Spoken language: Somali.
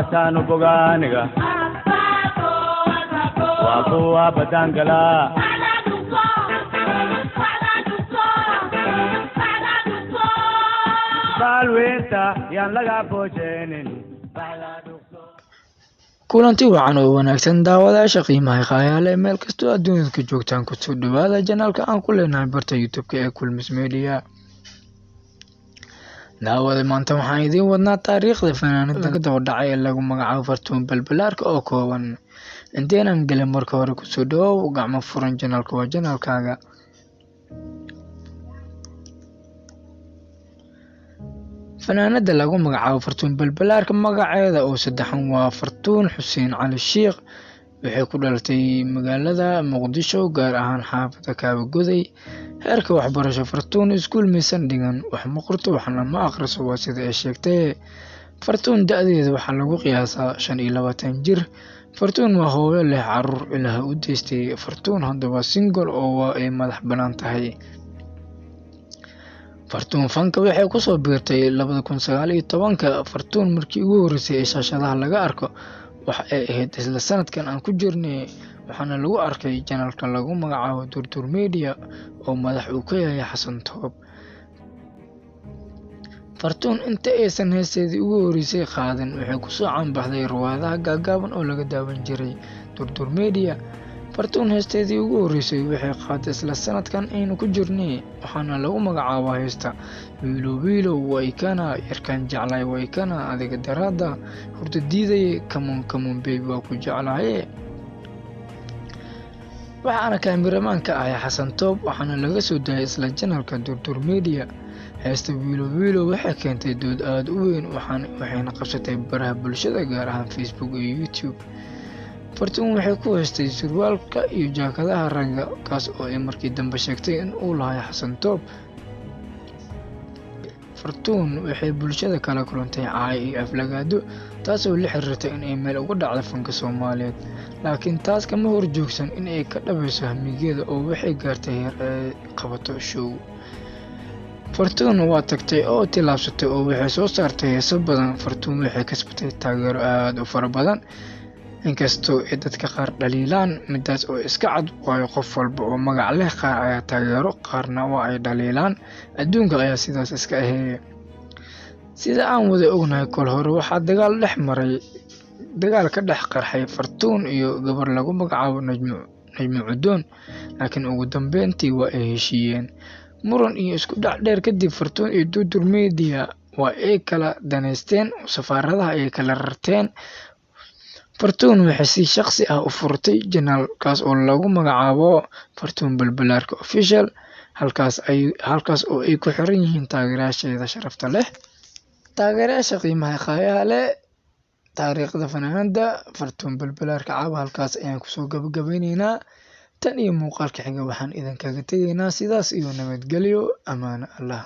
Kuwaasaanu bogaaniga waa kuwa badaangala. Baalweynta yaan laga boojeenin. Kulanti wacan oo wanaagsan, daawadayaasha qiimaha khaayaale, meel kastoo adduunyada ka joogtaan, kusoo dhawaada janaalka aan ku leenahay barta YouTube-ka ee Kulmis Media. Daawada, maanta waxaan idiin wadnaa taariikhda fanaanada ka daba dhacay ee lagu magacaabo Fartuun Balbalaarka oo kooban. Inteenan gelin, marka hore kusoo dhawoow gacmo furan, janaalka waa janaalkaaga. Fanaanada lagu magacaabo Fartuun Balbalaarka, magaceeda oo saddexan waa Fartuun Xuseen Cali Shiikh. Waxay ku dhalatay magaalada Muqdisho, gaar ahaan xaafadda Kaabagoday. Heerka waxbarasho, Fartuun iskuul maysan dhigan, wax ma qorto waxna ma akhriso, waa sida ay sheegtay. Fartuun da-deeda waxaa lagu qiyaasaa 25 jir. Fartuun waa hooyo leh caruur Ilaah u deystay. Fartuun hadda waa single oo waa ay madax bannaan tahay. Fartuun fanka waxay kusoo biirtay 2019-ka. Fartuun markii ugu horreysay ee shaashadaha laga arko waxa ay ahayd isla sanadkan aan ku jirnay, waxaana lagu arkay janalka lagu magacaabo Durdur Media oo madax uu ka yahay Xasan Toob. Fartuun inta aysan heesteedii ugu horreysay qaadan, waxay kusoo caanbaxday riwaayadaha gaagaaban oo laga daawan jiray Durdur Media. Fartuun heesteedii ugu horreysay waxay qaaday isla sanadkan aynu ku jirnay, waxaana lagu magacaabaa heesta Wiilow Wiilow Waikana, Yarkaan Jeclaay Waikana, Adiga Daraada, Hurda Diidaye, Kamon Kamon Baby, Waa Ku Jeclahaye. Waxaana kaamiramaan ka ahay Xasan Toob, waxaana laga soo daayay isla janalka Durdur Media. Heesta Wiilow Wiilow waxay keentay dood aada u weyn, waxayna qabsatay baraha bulshada, gaar ahaan Facebook iyo YouTube. Fartuun waxay ku heystay surwaalka iyo jaakadaha ragga, kaas oo ay markii dambe sheegtay in uu lahay Xasan Toob. Fartuun waxay bulshada kala kulantay caay iyo aflagaado, taasoo la xiriirtay in ay meel uga dhacdo fanka Soomaaliyeed, laakiin taas kama horjoogsan in ay ka dhabayso hamigeeda oo waxay gaartay heer ay qabato show. Fartuun waa tagtay oo tillaabsatay oo waxay soo saartay heeso badan. Fartuun waxay kasbatay taageero aada u fara badan, inkastoo ay dadka qaar dhaliilaan, midaas oo iska cad, waayo qof walba oo magac leh qaar ayaa taageero, qaarna waa ay dhaliilaan. Adduunka ayaa sidaas iska aheeye. Sida aan wada ognahay, kol hore waxaa dagaal dhex maray, dagaal ka dhex qarxay Fartuun iyo gabar lagu magacaabo Najmo Cudoon, laakiin ugu dambeyntii waa ay heshiiyeen. Muran iyo isku dhac dheer kadib, Fartuun iyo Durdur Media waa ay kala daneysteen, safaaradaha ay kala rarteen. Fartuun waxay si shaqsi ah u furtay janaalkaas oo lagu magacaabo Fartuun Balbalaarka Official, halkaas oo ay ku xiran yihiin taageerayaasheeda sharafta leh. Taageerayaasha qiimaha khaayaha leh, taariikhda fanaanada Fartuun Balbalaarka caawa halkaas ayaan kusoo gabagabeyneynaa. Tan iyo muuqaalka xiga waxaan idinkaga tegaynaa sidaas iyo nabadgelyo, amaano Allah.